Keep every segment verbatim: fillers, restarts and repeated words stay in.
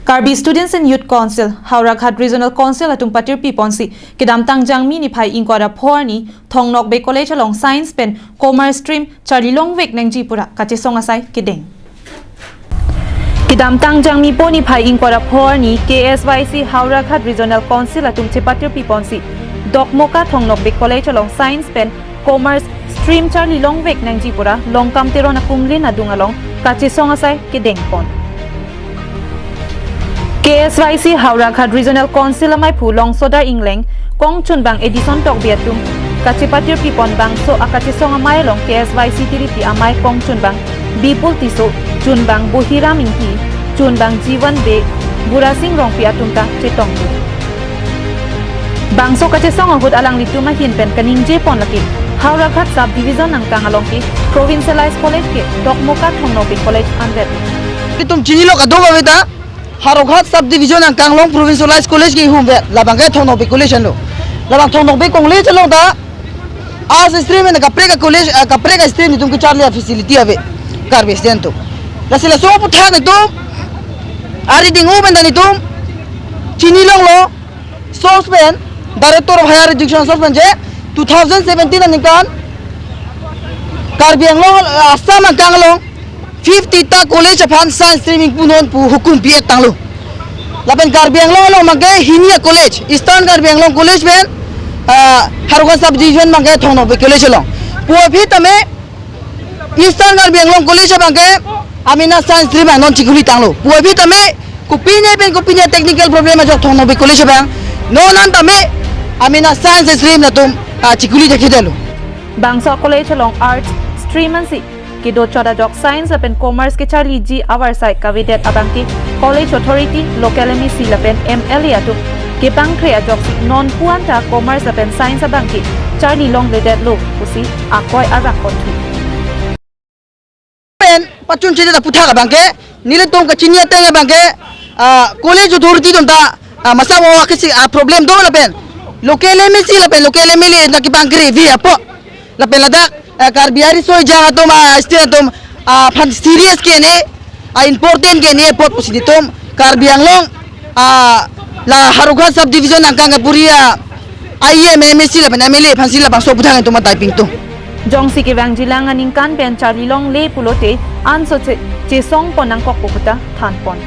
Karbi Students and Youth Council, Howraghat Regional Council atum patirpi ponsi, kedamtang Jangmi niphai ingkoi ra pho arni, Thong Nokbe College along Science pen Commerce stream charli longvek nangji pura kachesong asai kedeng. Kedamtang Jangmi po niphai ingkoi ra pho arni, K S Y C Howraghat Regional Council atum chepatirpi ponsi, Dokmoka Thong Nokbe College along Science pen Commerce stream charli longvek nangji pura Longkam Teron akumlin adung along kachesong asai kedeng pon. K S Y C Howraghat Regional Council amaiphu Longsodar Ingleng, kongchunbang Edison Tokbi atum kachepatirpi pon bangso akachesong amei along K S Y C tiripi amei kongchunbang Bipul Tisso, chunbang Bohiram Ingti, chunbang Jiwan Bey, Burasing Rongpi atum ta chetong. Bangso kachesong ahut alanglitum ahin pen kaningje pon lake, Howraghat Sub Division angkang along ke Provincialized College ke Dokmoka Thong Nokbe College anvet. Itum chinilo kadokave ta Howraghat Sub Division angkang along Provincialized College ke ihumvet, labang ke Thong Nokbe College anlo. Labang Thong Nokbe College along ta Arts stream pen kaprek a-college, ah, kaprek a-stream itum kecharli a-facility ave Karbi student atum. Lasi laso aphuthak itum ari ding-o pen ta itum chini longlo, source pen, Director of Higher Education source pen je, two thousand seventeen aningkan Karbi Anglong, Assam angkang along fifty ta college aphan science stream ingpunon pu hukum pi-et tanglo. Lapen Karbi Anglong along abangke hini a-college, Eastern Karbi Anglong College pen, ah, Howraghat Sub Division abangke Thong Nokbe College along. Puvoiphit tame Eastern Karbi Anglong College abangke amena science stream non chikuli tanglo. Puvoiphit tame kopine pen kopine technical problem ajok Thong Nokbe College abang non an tame amena science stream latum, ah, chikuli thekthedetlo. Bangso college along Arts stream ansi kedo chot ajok Science lapen Commerce kecharliji avarsai kavedet abangke College Authority, Local M A C lapen M L A atum kepangkre ajoksi non pu anta Commerce lapen Science abangke charli longledetlo pusi akoi arang konthu. Pen pachunchedet aphuthak abangke, nelitum kachini ateng abangke, ah, College Authority atum ta, ah, masa mo akisi, ah, problem do lapen Local M A C lapen Local M L A na kepangkre vi apot. Lapen ladak, eh, Karbi ariso ejang atum, ah, student atum, ah, aphan serious ke ne, ah, important ke ne apot pusi itum Karbi Anglong, ah, la Howraghat Sub Division angkang kapuri, ah, I E M, M A C lapen M L A aphansi labangso aphuthak itum atai pingtung. Jongsi kevangjilang aningkan pen charli longle pulote anso che, chesong pon nangkok pu puta than pon.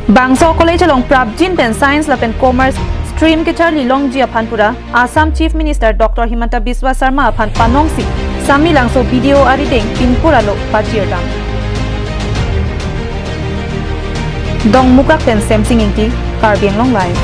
Bangso college along prapjin pen Science lapen Commerce stream kecharli longji aphan pura Assam Chief Minister Doctor Himanta Biswa Sarma aphan panongsi Samelangso B D O arideng pinpur alo pajirdam. Dongmukak pen Semsing Ingti, Karbi Anglong Live.